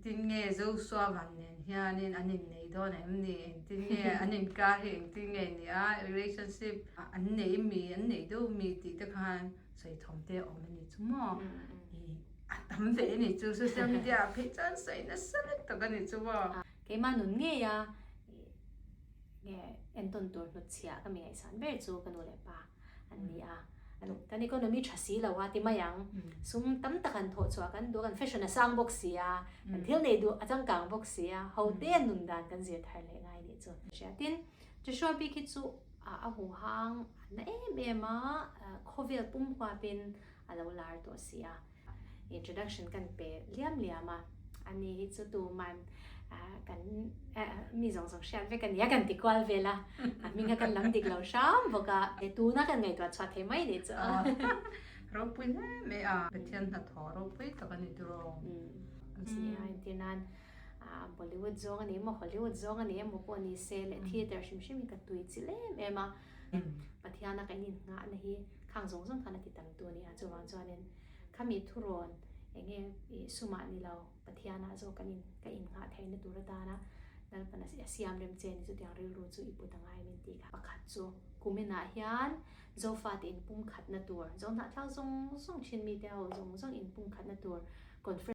Engtin nge Joshua van nen hianin an innei dawn em ni? Engtin nge an inkar hi engtin nge ni a? Relationship an nei mi, an nei deuh mi tih te khan sawi thawm te a awm a ni chu maw? A tam ve a ni chu, social media ah phei chuan sawi nasa lutuk a ni chu maw? Keimah nun ngei a nge entawn tur hnutchhiah ka mi ngaihsan ber chu ka nu leh pa. an ni a. Kan economy tha si lo a ti mai ang. Sum tam tak an thawh chhuah kan duh a, kan fashion a sang bawk si a, kan thil nei duh a changkang bawk si a, ho te a nun dan kan zir thar leh ngai nih chu. Hria tin, Joshua bik hi chu a huhang a na em em a, khawvel pum huapin a lo lar tawh si a. Introduction kan pe liam liam a, ani hi chu tuman kan mi zawng zawng hriat vek a nia kan ti kual vel a, a hming kha kan lam dik lo hram bawk a, tuna kan ngaihtuah chhuah thei mai nih chu. Ropui hle mai a, Pathian hnathawh ropui tak a ni tiraw. Ni a, entir nan Bollywood zawng a ni emaw Hollywood zawng a ni emaw pawh ni se leh theatre hrim hrim hi ka tui chilh em em a, Pathiana kan innghahna hi khang zawng zawng khan a ti tam tu a ni a, chuvang chuanin khami thurawn eng nge ih sumah ni lo Pathianah zawk kan in ka innghah theihna tur atana Lalpan a siam rem che ni chutiang rilru chu i put angai min tih kha. Pakhat chu kuminah hian Zofate inpumkhatna tur, Zohnahthlak zawng zawng thin mite ho zawng zawng inpumkhatna tur conference.